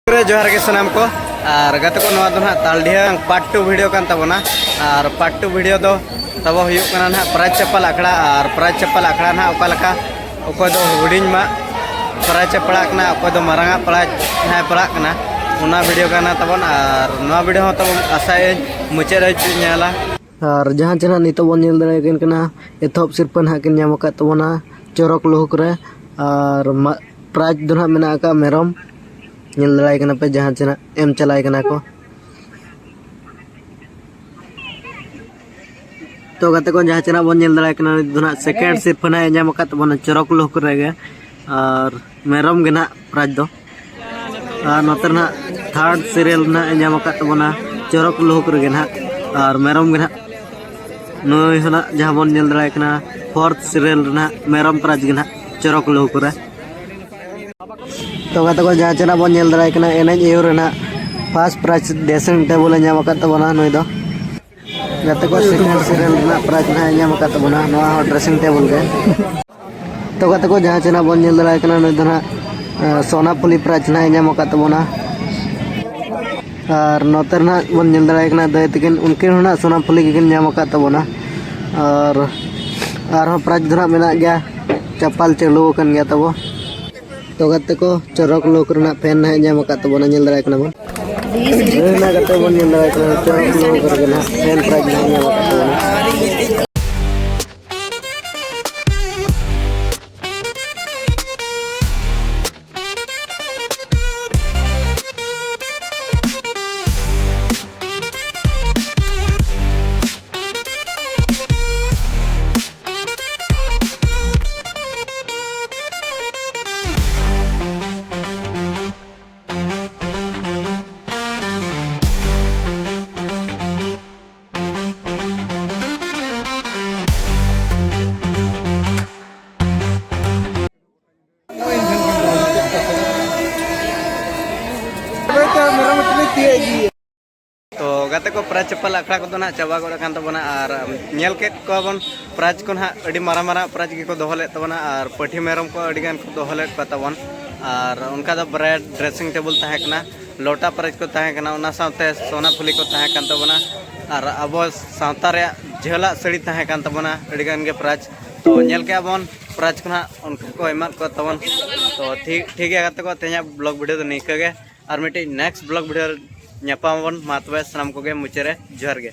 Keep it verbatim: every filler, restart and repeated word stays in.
ᱨᱮ ᱡᱚᱦᱟᱨ ᱜᱮ ᱥᱟᱱᱟᱢ ᱠᱚ᱾ ᱟᱨ ᱜᱟᱛᱮ ᱠᱚ, ᱱᱚᱣᱟ ᱫᱚ ᱱᱟᱦᱟᱜ ᱛᱟᱞᱰᱤᱦᱟᱹ ᱯᱟᱨᱴ ᱴᱩ ᱵᱷᱤᱰᱤᱭᱳ ᱠᱟᱱ ᱛᱟᱵᱚᱱᱟ᱾ ᱟᱨ ᱯᱟᱨᱴ ᱴᱩ ᱵᱷᱤᱰᱤᱭᱳ ᱫᱚ ᱛᱟᱵᱚ ᱦᱩᱭᱩᱜ ᱠᱟᱱᱟ ᱱᱟᱦᱟᱜ ᱯᱨᱟᱭᱤᱡᱽ ᱪᱟᱯᱟᱞ ᱟᱠᱷᱲᱟ᱾ ᱟᱨ ᱯᱨᱟᱭᱤᱡᱽ ᱪᱟᱯᱟᱞ ᱟᱠᱷᱲᱟ ᱱᱟᱦᱟᱜ ᱚᱠᱟ ᱞᱮᱠᱟ, ᱚᱠᱚᱭ ᱫᱚ ᱦᱩᱰᱤᱧ ᱢᱟ ᱯᱨᱟᱭᱤᱡᱽ ᱮ ᱯᱟᱲᱟᱜ ᱠᱟᱱᱟ, ᱚᱠᱚᱭ ᱫᱚ ᱢᱟᱨᱟᱝ ᱟᱜ ᱯᱨᱟᱭᱤᱡᱽ ᱱᱟᱦᱟᱜ ᱮ ᱯᱟᱲᱟᱜ ᱠᱟᱱᱟ, ᱚᱱᱟ ᱵᱷᱤᱰᱤᱭᱳ ᱠᱟᱱᱟ ᱛᱟᱵᱚᱱ᱾ ᱟᱨ ᱱᱚᱣᱟ ᱵᱷᱤᱰᱤᱭᱳ ᱦᱚᱸ ᱛᱟᱵᱚᱱ ᱟᱥᱟᱭᱟᱹᱧ ᱢᱩᱪᱟᱹᱫ ᱦᱟᱹᱵᱤᱡ ᱯᱮ ᱧᱮᱞᱟ᱾ ᱟᱨ ᱡᱟᱦᱟᱸ ᱪᱮ ᱱᱟᱦᱟᱜ ᱱᱤᱛᱚᱜ ᱵᱚᱱ ᱧᱮᱞ ᱫᱟᱲᱮᱭᱟᱠᱤᱱ ᱠᱟᱱᱟ, ᱮᱛᱚᱦᱚᱵ ᱥᱤᱨᱯᱟᱹ ᱱᱟᱦᱟᱜ ᱠᱤᱱ ᱧᱟᱢ ᱟᱠᱟᱫ ᱛᱟᱵᱚᱱᱟ ᱪᱚᱨᱚᱠ ᱞᱩᱦᱩᱠ ᱨᱮ᱾ ᱟᱨ ᱢᱟ-, ᱯᱨᱟᱭᱤᱡᱽ ᱫᱚ ᱱᱟᱦᱟᱜ ᱢᱮᱱᱟᱜ ᱟᱠᱟᱫ ᱢᱮᱨᱚᱢ᱾ ᱧᱮᱞ ᱫᱟᱲᱮᱭᱟᱭ ᱠᱟᱱᱟ ᱯᱮ ᱡᱟᱦᱟᱸ ᱪᱮ ᱱᱟᱦᱟᱜ ᱮᱢ ᱪᱟᱞᱟᱭ ᱠᱟᱱᱟ ᱠᱚ᱾ ᱛᱚ ᱜᱟᱛᱮ ᱠᱚ, ᱡᱟᱦᱟᱸ ᱪᱮ ᱱᱟᱦᱟᱜ ᱵᱚᱱ ᱧᱮᱞ ᱫᱟᱲᱮᱭᱟᱭ ᱠᱟᱱᱟ, ᱩᱱᱤ ᱫᱚ ᱱᱟᱦᱟᱜ ᱥᱮᱠᱮᱱᱰ ᱥᱤᱨᱯᱟᱹ ᱱᱟᱦᱟᱜ ᱮ ᱧᱟᱢ ᱟᱠᱟᱫ ᱛᱟᱵᱚᱱᱟ ᱪᱚᱨᱚᱠ ᱞᱩᱦᱩᱠ ᱨᱮᱜᱮ᱾ ᱟᱨ ᱢᱮᱨᱚᱢ ᱜᱮ ᱱᱟᱦᱟᱜ ᱯᱨᱟᱭᱤᱡᱽ ᱫᱚ᱾ ᱟᱨ ᱱᱚᱛᱮ ᱨᱮ ᱱᱟᱦᱟᱜ ᱛᱷᱟᱨᱰ ᱥᱤᱨᱤᱭᱟᱞ ᱱᱟᱦᱟᱜ ᱮ ᱧᱟᱢ ᱟᱠᱟᱫ ᱛᱟᱵᱚᱱᱟ ᱪᱚᱨᱚᱠ ᱞᱩᱦᱩᱠ ᱨᱮᱜᱮ ᱱᱟᱦᱟᱜ᱾ ᱟᱨ ᱢᱮᱨᱚᱢ ᱜᱮ ᱱᱟᱦᱟᱜ ᱱᱩᱭ ᱦᱚᱸ ᱱᱟᱦᱟᱜ ᱡᱟᱦᱟᱸ ᱵᱚᱱ ᱧᱮᱞ ᱫᱟᱲᱮᱭᱟᱭ ᱠᱟᱱᱟ, ᱯᱷᱳᱨᱛᱷ ᱥᱤᱨᱤᱭᱟᱞ ᱨᱮ ᱱᱟᱦᱟᱜ ᱢᱮᱨᱚᱢ ᱯᱨᱟᱭᱤᱡᱽ ᱜᱮ ᱱᱟᱦᱟᱜ ᱪᱚᱨᱚᱠ ᱞᱩᱦᱩᱠ ᱨᱮ᱾ ᱛᱚ ᱜᱟᱛᱮ ᱠᱚ, ᱡᱟᱦᱟᱸ ᱪᱮ ᱱᱟᱦᱟᱜ ᱵᱚᱱ ᱧᱮᱞ ᱫᱟᱲᱮᱭᱟᱭ ᱠᱟᱱᱟ, ᱮᱱᱮᱡ ᱟᱹᱭᱩᱨ ᱨᱮᱱᱟᱜ ᱯᱷᱟᱥᱴ ᱯᱨᱟᱭᱤᱡᱽ ᱰᱨᱮᱥᱤᱝ ᱴᱮᱵᱤᱞ ᱮ ᱧᱟᱢ ᱟᱠᱟᱫ ᱛᱟᱵᱚᱱᱟ ᱱᱩᱭ ᱫᱚ᱾ ᱜᱟᱛᱮ ᱠᱚ, ᱥᱮᱠᱮᱱᱰ ᱥᱤᱨᱤᱭᱟᱞ ᱨᱮᱱᱟᱜ ᱯᱨᱟᱭᱤᱡᱽ ᱱᱟᱦᱟᱜ ᱮ ᱧᱟᱢ ᱟᱠᱟᱫ ᱛᱟᱵᱚᱱᱟ, ᱱᱚᱣᱟ ᱦᱚᱸ ᱰᱨᱮᱥᱤᱝ ᱴᱮᱵᱤᱞ ᱜᱮ᱾ ᱛᱚ ᱜᱟᱛᱮ ᱠᱚ, ᱡᱟᱦᱟᱸ ᱪᱮ ᱱᱟᱦᱟᱜ ᱵᱚᱱ ᱧᱮᱞ ᱫᱟᱲᱮᱭᱟᱭ ᱠᱟᱱᱟ, ᱱᱩᱭ ᱫᱚ ᱱᱟᱦᱟᱜ, ᱮ, ᱥᱳᱱᱟ ᱯᱷᱩᱞᱤ ᱯᱨᱟᱭᱤᱡᱽ ᱱᱟᱦᱟᱜ ᱮ ᱧᱟᱢ ᱟᱠᱟᱫ ᱛᱟᱵᱚᱱᱟ᱾ ᱟᱨ ᱱᱚᱛᱮ ᱨᱮ ᱱᱟᱦᱟᱜ ᱵᱚᱱ ᱧᱮᱞ ᱫᱟᱲᱮᱭᱟᱭ ᱠᱟᱱᱟ ᱫᱟᱹᱭ ᱛᱟᱹᱠᱤᱱ, ᱩᱱᱠᱤᱱ ᱦᱚᱸ ᱱᱟᱦᱟᱜ ᱥᱳᱱᱟ ᱯᱷᱩᱞᱤ ᱜᱮᱠᱤᱱ ᱧᱟᱢ ᱟᱠᱟᱫ ᱛᱟᱵᱚᱱᱟ᱾ ᱟᱨ ᱟᱨᱦᱚᱸ ᱯᱨᱟᱭᱤᱡᱽ ᱫᱚ ᱱᱟᱦᱟᱜ ᱢᱮᱱᱟᱜ ᱜᱮᱭᱟ, ᱪᱟᱯᱟᱞ ᱪᱟᱹᱞᱩ ᱟᱠᱟᱱ ᱜᱮᱭᱟ ᱛᱟᱵᱚ᱾ ᱛᱚ ᱜᱟᱛᱮ ᱠᱚ, ᱪᱚᱨᱚᱠ ᱞᱩᱦᱩᱠ ᱨᱮᱱᱟᱜ ᱯᱷᱮᱱ ᱱᱟᱦᱟᱜ ᱮ ᱧᱟᱢ ᱟᱠᱟᱫ ᱛᱟᱵᱚᱱᱟ, ᱧᱮᱞ ᱫᱟᱲᱮᱭᱟᱭ ᱠᱟᱱᱟ ᱵᱚᱱ᱾ ᱦᱳᱭ, ᱚᱱᱟ ᱜᱟᱛᱮ ᱵᱚᱱ ᱧᱮᱞ ᱫᱟᱲᱮᱭᱟᱜ ᱠᱟᱱᱟ, ᱪᱚᱨᱚᱠ ᱞᱩᱦᱩᱠ ᱨᱮᱜᱮ ᱱᱟᱦᱟᱜ ᱯᱷᱮᱱ ᱯᱨᱟᱭᱤᱡᱽ ᱱᱟᱦᱟᱜ ᱧᱟᱢ ᱟᱠᱟᱫ ᱛᱟᱵᱚᱱᱟ᱾ ᱛᱚ ᱜᱟᱛᱮ ᱠᱚ, ᱯᱨᱟᱭᱤᱡᱽ ᱪᱟᱯᱟᱞ ᱟᱠᱷᱲᱟ ᱠᱚᱫᱚ ᱱᱟᱦᱟᱜ ᱪᱟᱵᱟ ᱜᱚᱫ ᱟᱠᱟᱱ ᱛᱟᱵᱚᱱᱟ᱾ ᱟᱨ ᱧᱮᱞ ᱠᱮᱫ ᱠᱚᱣᱟ ᱵᱚᱱ, ᱯᱨᱟᱭᱤᱡᱽ ᱠᱚ ᱱᱟᱦᱟᱜ ᱟᱹᱰᱤ ᱢᱟᱨᱟᱝ ᱢᱟᱨᱟᱝ ᱯᱨᱟᱭᱤᱡᱽ ᱜᱮᱠᱚ ᱫᱚᱦᱚ ᱞᱮᱫ ᱛᱟᱵᱚᱱᱟ᱾ ᱟᱨ ᱯᱟᱹᱴᱷᱤ ᱢᱮᱨᱚᱢ ᱠᱚ ᱟᱹᱰᱤ ᱜᱟᱱ ᱠᱚ ᱫᱚᱦᱚ ᱞᱮᱫ ᱠᱚᱣᱟ ᱛᱟᱵᱚᱱ᱾ ᱟᱨ ᱚᱱᱠᱟ ᱫᱚ ᱵᱨᱮᱰ, ᱰᱨᱮᱥᱤᱝ ᱴᱮᱵᱩᱞ ᱛᱟᱦᱮᱸ ᱠᱟᱱᱟ, ᱞᱚᱴᱟ ᱯᱨᱟᱭᱤᱡᱽ ᱠᱚ ᱛᱟᱦᱮᱸ ᱠᱟᱱᱟ, ᱚᱱᱟ ᱥᱟᱶᱛᱮ ᱥᱚᱱᱟ ᱯᱷᱩᱞᱤ ᱠᱚ ᱛᱟᱦᱮᱸ ᱠᱟᱱ ᱛᱟᱵᱚᱱᱟ᱾ ᱟᱨ ᱟᱵᱚ ᱥᱟᱶᱛᱟ ᱨᱮᱭᱟᱜ ᱡᱷᱟᱹᱞᱟᱜ ᱥᱟᱹᱲᱤ ᱛᱟᱦᱮᱸ ᱠᱟᱱ ᱛᱟᱵᱚᱱᱟ ᱟᱹᱰᱤ ᱜᱟᱱ ᱜᱮ ᱯᱨᱟᱭᱤᱡᱽ᱾ ᱛᱚ ᱧᱮᱞ ᱠᱮᱜᱼᱟ ᱵᱚᱱ ᱯᱨᱟᱭᱤᱡᱽ ᱠᱚ ᱱᱟᱦᱟᱜ ᱚᱱᱠᱟ ᱠᱚ ᱮᱢᱟᱫ ᱠᱚ ᱛᱟᱵᱚᱱ᱾ ᱛᱚ ᱴᱷᱤᱠ ᱴᱷᱤᱠ ᱜᱮᱭᱟ ᱜᱟᱛᱮ ᱠᱚ, ᱛᱮᱦᱮᱧᱟᱜ ᱵᱞᱚᱜ ᱵᱷᱤᱰᱤᱭᱳ ᱫᱚ ᱱᱤᱝᱠᱟᱹ ᱜᱮ᱾ ᱟᱨ ᱢᱤᱫᱴᱤᱡ ᱱᱮᱠᱥᱴ ᱵᱞᱚᱜ ᱵᱷᱤᱰᱤᱭᱳ ᱧᱟᱯᱟᱢ ᱟᱵᱚᱱ᱾ ᱢᱟ ᱛᱚᱵᱮ ᱥᱟᱱᱟᱢ ᱠᱚᱜᱮ ᱢᱩᱪᱟᱹᱫ ᱨᱮ ᱡᱚᱦᱟᱨ ᱜᱮ᱾